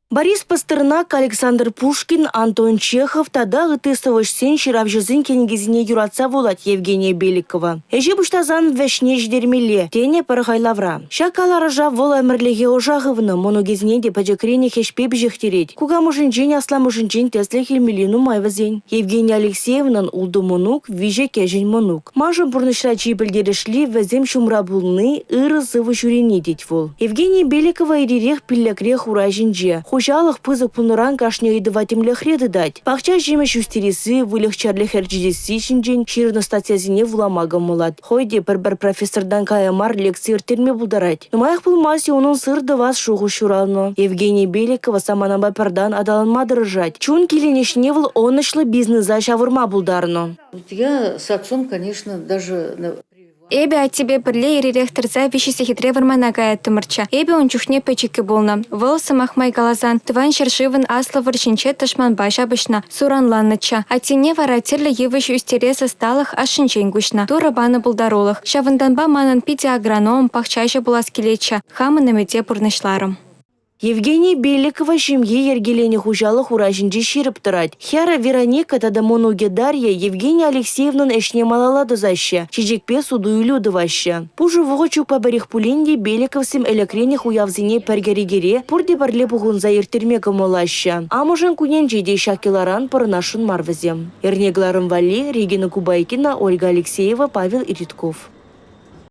Борис Пастернак, Александр Пушкин, Антон Чехов тата ытти сӑвӑҫсен, ҫыравҫӑсен кӗнекисене юратса вулать Евгения Беликова. Ӗҫе пуҫласан вӗҫне ҫитермелле тенӗ пӗр хайлавра. Ҫак каларӑша вӑл ӗмӗрлӗхе ӑша хывнӑ, мӑнукӗсене те пӗчӗкренех ӗҫпе пиҫӗхтерет. Кукамӑшӗнчен, асламӑшӗнчен тӗслӗх илмелли нумай вӗсен. Евгения Алексеевнӑн ултӑ мӑнук, виҫӗ кӗҫӗн мӑнук. Маншӑн пурнӑҫра чи пӗлтерӗшли вӗсем ҫумра пулни, ырӑ-сывӑ ҫӳрени тет вӑл. Евгения Беликова ир-ирех пиллӗкрех ура ҫинче. Хуҫалӑх пысӑк пулнӑран кашни ыйтӑва тимлӗхре тытать. Пахча ҫимӗҫ ӳстересси, выльӑх-чӗрлӗх ӗрчетесси ҫинчен ҫырнӑ статьясене вулама кӑмӑллать. Хӑй те пӗр-пӗр профессортан кая мар лекци ирттерме пултарать. Нумаях пулмасть унӑн сыр тӑвас шухӑш ҫуралнӑ. Евгения Беликова саманапа пӗр тан аталанма тӑрӑшать. Чун киленӗҫне вӑл ӑнӑҫлӑ бизнеса ҫавӑрма пултарнӑ. Я с отцом, конечно, даже Эпӗ аттепе пӗрле ир-ирех тӑрса виҫӗ сехетре вӑрмана каяттӑмӑрччӗ. Эпӗ ун чухне пӗчӗккӗ пулнӑ. Вӑл, сӑмах май каласан, Тӑван ҫӗршывӑн Аслӑ вӑрҫинче тӑшманпа ҫапӑҫнӑ, суранланнӑччӗ. Аттене вара тӗрлӗ йывӑҫ ӳстерес ӑсталӑх ашшӗнчен куҫнӑ. Турӑ панӑ пултарулӑх. Ҫавӑнтанпа манӑн питӗ агроном, пахчаҫӑ пулас килетчӗ. Хамӑн ӗмӗте пурнӑҫларӑм. Евгения Беликова ҫемйи йӗркеленӗ хуҫалӑх ура ҫинче ҫирӗп тӑрать. Хӗрӗ Вероника тата мӑнукӗ Дарья Евгения Алексеевнӑн ӗҫне малалла тӑсаҫҫӗ, чечекпе суту-илӳ тӑваҫҫӗ. Пушӑ вӑхӑт ҫукпа пӗрех пулин те Беликовсем ӗлӗкренех уявсене пӗр кӗрекере пурте пӗрле пухӑнса ирттерме кӑмӑллаҫҫӗ. Амӑшӗн кунӗнче те ҫак йӑларан пӑрӑнасшӑн мар вӗсем. Эрне кӑларӑм валли Регина Кубайкина, Ольга Алексеева, Павел Иритков.